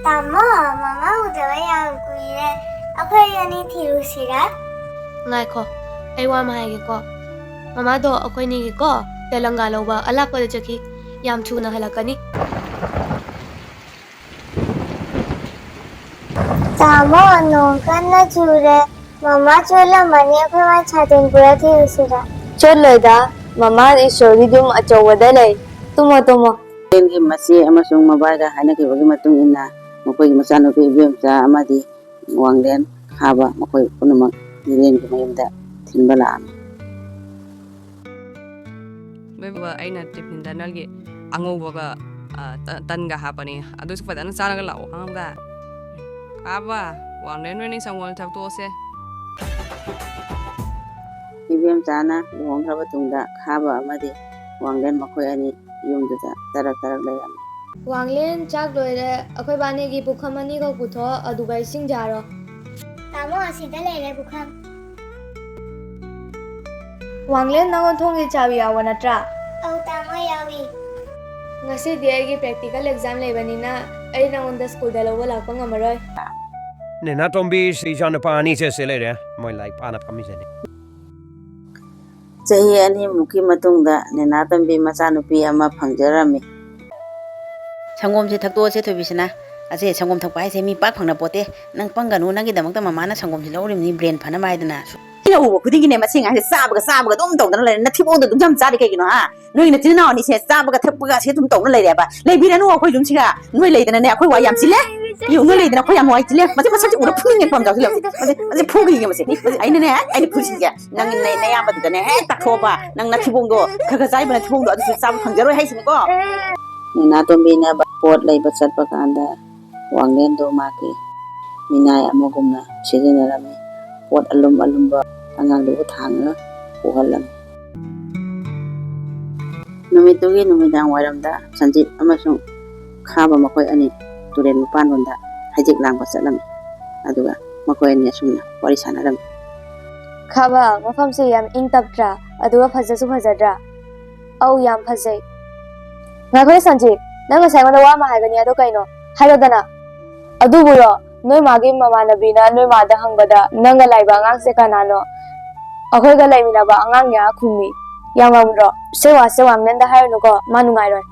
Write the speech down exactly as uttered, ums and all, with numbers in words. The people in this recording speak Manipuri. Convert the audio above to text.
ꯇꯥꯃꯣ, ꯃꯃꯥ ꯎꯗꯕ ꯌꯥꯝ ꯀꯨꯏꯔꯦ꯫ ꯑꯩꯈꯣꯏ ꯑꯅꯤ ꯊꯤꯔꯨꯁꯤꯔꯥ? ꯉꯥꯏꯈꯣ, ꯑꯩ ꯋꯥ ꯑꯃ ꯍꯥꯏꯒꯦꯀꯣ꯫ ꯃꯃꯥꯗꯣ ꯑꯩꯈꯣꯏꯅꯤꯒꯤꯀꯣ ꯇꯦꯂꯪꯒꯥ ꯂꯧꯕ ꯑꯂꯥꯞꯄꯗ ꯆꯠꯈꯤ꯫ ꯌꯥꯝ ꯊꯨꯅ ꯍꯜꯂꯛꯀꯅꯤ꯫ ꯇꯥꯃꯣ, ꯅꯣꯡ ꯀꯟꯅ ꯆꯨꯔꯦ꯫ ꯃꯃꯥ ꯆꯣꯠꯂꯝꯃꯅꯤ, ꯑꯩꯈꯣꯏ ꯋꯥ ꯁꯥꯇꯤꯟ ꯄꯨꯔ ꯊꯤꯔꯨꯁꯤꯔꯥ? ꯆꯣꯠꯂꯣꯏꯗ, ꯃꯃꯥ ꯏꯁꯣꯔꯒꯤ ꯌꯨꯝ ꯑꯆꯧꯕꯗ ꯂꯩ꯫ ꯇꯨꯝꯃꯣ, ꯇꯨꯝꯃꯣ꯫ ꯃꯆꯦ ꯑꯃꯁꯨꯡ ꯃꯕꯥꯏꯒ ꯍꯥꯏꯅꯈꯤꯕꯒꯤ ꯃꯇꯨꯡ ꯏꯟꯅ ꯃꯈꯣꯏꯒꯤ ꯃꯆꯥꯅꯨꯄꯤ ꯏꯕꯦꯝꯆꯥ ꯑꯃꯗꯤ ꯋꯥꯡꯂꯦꯟ ꯈꯥꯕ ꯃꯈꯣꯏ ꯄꯨꯝꯅꯃꯛ ꯃꯤꯔꯦꯟꯒꯤ ꯃꯌꯨꯝꯗ ꯊꯤꯟꯕ ꯂꯥꯛꯑꯝꯃꯤ꯫ ꯕꯦꯕ, ꯑꯩꯅ ꯇꯤꯐꯤꯟꯗ ꯅꯪꯒꯤ ꯑꯉꯧꯕꯒ, ꯑ, ꯇ-, ꯇꯟꯒ ꯍꯥꯞꯄꯅꯤ꯫ ꯑꯗꯨꯁꯨ ꯐꯖꯅ ꯆꯥꯔꯒ ꯂꯥꯛꯑꯣ, ꯈꯪꯉꯕ꯭ꯔꯥ? ꯈꯥꯕ, ꯋꯥꯡꯂꯦꯟ ꯅꯣꯏꯅꯤ ꯁꯪꯒꯣꯝ ꯊꯛꯇꯣꯛꯑꯁꯦ꯫ ꯏꯕꯦꯝꯆꯥꯅ ꯂꯨꯍꯣꯡꯈ꯭ꯔꯕ ꯇꯨꯡꯗ ꯈꯥꯕ ꯑꯃꯗꯤ ꯋꯥꯡꯂꯦꯟ ꯃꯈꯣꯏ ꯑꯅꯤ ꯌꯨꯝꯗꯨꯗ ꯇꯔꯛ ꯇꯔꯛ ꯂꯩꯔꯝꯃꯤ꯫ ꯋꯥꯡꯂꯦꯟ, ꯆꯥꯛ ꯂꯣꯏꯔꯦ꯫ ꯑꯩꯈꯣꯏ ꯕꯥꯅꯤꯒꯤ ꯄꯨꯈꯝ ꯑꯅꯤꯈꯛ ꯄꯨꯊꯣꯛ, ꯑꯗꯨꯒ ꯏꯁꯤꯡ ꯖꯥꯔꯣ꯫ ꯇꯥꯃꯣ, ꯑꯁꯤꯗ ꯂꯩꯔꯦ ꯄꯨꯈꯝ꯫ ꯋꯥꯡꯂꯦꯟ, ꯅꯪꯉꯣꯟ ꯊꯣꯡꯒꯤ ꯆꯥꯕꯤ ꯌꯥꯎꯕ ꯅꯠꯇ꯭ꯔꯥ? ꯑꯧ ꯇꯥꯃꯣ, ꯌꯥꯎꯏ꯫ ꯉꯁꯤꯗꯤ ꯑꯩꯒꯤ practical exam ꯂꯩꯕꯅꯤꯅ ꯑꯩ ꯅꯉꯣꯟꯗ ꯁ꯭ꯀꯨꯜꯗ ꯂꯧꯕ ꯂꯥꯛꯄ ꯉꯝꯃꯔꯣꯏ꯫ ꯅꯦꯅꯥꯇꯣꯝꯕꯤ, ꯁꯤ ꯏꯆꯥꯅꯨꯄꯥ ꯑꯅꯤꯁꯦ ꯁꯤ ꯂꯩꯔꯦ꯫ ꯃꯣꯏ ꯂꯥꯏꯔꯤꯛ ꯄꯥꯅ ꯐꯝꯃꯤꯁꯤꯅꯤ꯫ ꯆꯍꯤ ꯑꯅꯤꯃꯨꯛꯀꯤ ꯃꯇꯨꯡꯗ ꯅꯦꯅꯥꯇꯣꯝꯕꯤ ꯃꯆꯥꯅꯨꯄꯤ ꯑꯃ ꯐꯪꯖꯔꯝꯃꯤ꯫ ꯁꯪꯒꯣꯝꯁꯦ ꯊꯛꯇꯣꯛꯑꯁꯦ, ꯊꯣꯏꯕꯤꯁꯅꯥ꯫ ꯑꯁꯦ, ꯁꯪꯒꯣꯝ ꯊꯛꯄ ꯍꯥꯏꯁꯦ ꯃꯤ ꯄꯥꯛ ꯐꯪꯅ ꯄꯣꯠꯇꯦ꯫ ꯅꯪ ꯄꯪꯒꯅꯨ, ꯅꯪꯒꯤꯗꯃꯛꯇ ꯃꯃꯥꯅ ꯁꯪꯒꯣꯝꯁꯦ ꯂꯧꯔꯤꯕꯅꯤ, brain ꯐꯅꯕ ꯍꯥꯏꯗꯅ꯫ ꯑꯩꯅ ꯎꯕ ꯈꯨꯗꯤꯡꯒꯤꯅꯦ, ꯃꯁꯤ ꯑꯉꯥꯡꯁꯦ ꯆꯥꯕꯒ ꯆꯥꯕꯒ ꯑꯗꯨꯝ ꯇꯧꯗꯅ ꯂꯩꯔꯦ꯫ ꯅꯊꯤꯕꯣꯡꯗꯣ ꯑꯗꯨꯝ ꯌꯥꯝ ꯆꯥꯔꯤ ꯀꯩꯒꯤꯅꯣ, ꯍꯥ? ꯅꯣꯏ ꯅꯆꯤꯟ ꯅꯅꯥꯎ ꯑꯅꯤꯁꯦ ꯆꯥꯕꯒ ꯊꯛꯄꯒ ꯁꯤ ꯑꯗꯨꯝ ꯇꯧꯅ ꯂꯩꯔꯦꯕ꯫ ꯂꯩꯕꯤꯔꯅꯨ ꯑꯩꯈꯣꯏ ꯌꯨꯝꯁꯤꯒ꯫ ꯅꯣꯏ ꯂꯩꯗꯅꯅꯦ, ꯑꯩꯈꯣꯏ ꯋꯥ ꯌꯥꯝ ꯆꯤꯜꯂꯦ꯫ ꯌꯦꯡꯉꯨ, ꯅꯣꯏ ꯂꯩꯗꯅ ꯑꯩꯈꯣꯏ ꯌꯥꯝ ꯋꯥꯏ ꯆꯤꯜꯂꯦ꯫ ꯃꯁꯤ ꯃꯁꯛꯁꯦ ꯎꯔ ꯐꯨꯅꯤꯡꯉꯦ, ꯄꯥꯝꯖꯕꯁꯦ ꯂꯩ꯫ ꯃꯁꯤ, ꯃꯁꯤ ꯐꯨꯒꯤꯒꯦ ꯃꯁꯤ꯫ ꯃꯁꯤ ꯑꯩꯅꯅꯦ, ꯑꯩꯅ ꯐꯨꯔꯤꯁꯤꯡꯁꯦ ꯅꯪ ꯅ-, ꯅꯌꯥꯝꯕꯗꯨꯗꯅꯦ ꯍꯦꯛ ꯇꯥꯛꯊꯣꯛꯑꯕ, ꯅꯪ ꯅꯊꯤꯕꯣꯡꯗꯣ ꯈꯔ ꯈꯔ ꯆꯥꯏꯕ ꯅꯊꯤꯕꯣꯡꯗꯣ ꯑꯗꯨꯁꯨ ꯆꯥꯕ ꯐꯪꯖꯔꯣꯏ ꯍꯥꯏꯁꯤꯅꯤꯀꯣ꯫ ꯅꯦꯅꯥꯇꯣꯝꯕꯤꯅ ꯄꯣꯠ ꯂꯩꯕ ꯆꯠꯄ ꯀꯥꯟꯗ ꯋꯥꯡꯂꯦꯟꯗꯣ ꯃꯥꯒꯤ ꯃꯤꯅꯥꯏ ꯑꯃꯒꯨꯝꯅ ꯁꯤꯖꯤꯟꯅꯔꯝꯃꯤ꯫ ꯄꯣꯠ ꯑꯂꯨꯝ ꯑꯂꯨꯝꯕ ꯑꯉꯥꯡꯗꯨꯕꯨ ꯊꯥꯡꯉꯒ ꯄꯨꯍꯜꯂꯝꯃꯤ꯫ ꯅꯨꯃꯤꯠꯇꯨꯒꯤ ꯅꯨꯃꯤꯗꯥꯡ ꯋꯥꯏꯔꯝꯗ ꯁꯟꯖꯤꯠ ꯑꯃꯁꯨꯡ ꯈꯥꯕ ꯃꯈꯣꯏ ꯑꯅꯤ ꯇꯨꯔꯦꯜ ꯃꯄꯥꯟꯂꯣꯝꯗ ꯍꯩꯖꯤꯛ ꯂꯥꯡꯕ ꯆꯠꯂꯝꯃꯤ꯫ ꯑꯗꯨꯒ ꯃꯈꯣꯏ ꯑꯅꯤ ꯑꯁꯨꯝꯅ ꯋꯥꯔꯤ ꯁꯥꯟꯅꯔꯝꯃꯤ꯫ ꯈꯥꯕ, ꯃꯐꯝꯁꯦ ꯌꯥꯝ ꯏꯪ ꯇꯞꯇ꯭ꯔꯥ? ꯑꯗꯨꯒ ꯐꯖꯁꯨ ꯐꯖꯗ꯭ꯔꯥ? ꯑꯧ, ꯌꯥꯝ ꯐꯖꯩ꯫ ꯉꯥꯏꯈꯣꯅꯦ ꯁꯟꯖꯤꯠ, ꯅꯪ ꯉꯁꯥꯏ ꯑꯩꯉꯣꯟꯗ ꯋꯥ ꯑꯃ ꯍꯥꯏꯒꯅꯤ, ꯑꯗꯣ ꯀꯩꯅꯣ? ꯍꯥꯏꯔꯣꯗꯅ꯫ ꯑꯗꯨꯕꯨꯔꯣ, ꯅꯣꯏ ꯃꯥꯒꯤ ꯃꯃꯥꯟꯅꯕꯤꯅ ꯅꯣꯏ ꯃꯥꯗ ꯍꯪꯕꯗ ꯅꯪꯒ ꯂꯥꯛꯏꯕ ꯑꯉꯥꯡꯁꯦ ꯀꯅꯥꯅꯣ? ꯑꯩꯈꯣꯏꯒ ꯂꯩꯃꯤꯟꯅꯕ ꯑꯉꯥꯡꯅꯦ ꯈꯨꯝꯃꯤ꯫ ꯌꯥꯝꯃꯝꯗ꯭ꯔꯣ? ꯁꯦ ꯋꯥꯁꯦ ꯋꯥꯡꯅꯦꯟꯗ ꯍꯥꯏꯔꯨꯅꯨꯀꯣ, ꯃꯥ ꯅꯨꯡꯉꯥꯏꯔꯣꯏ꯫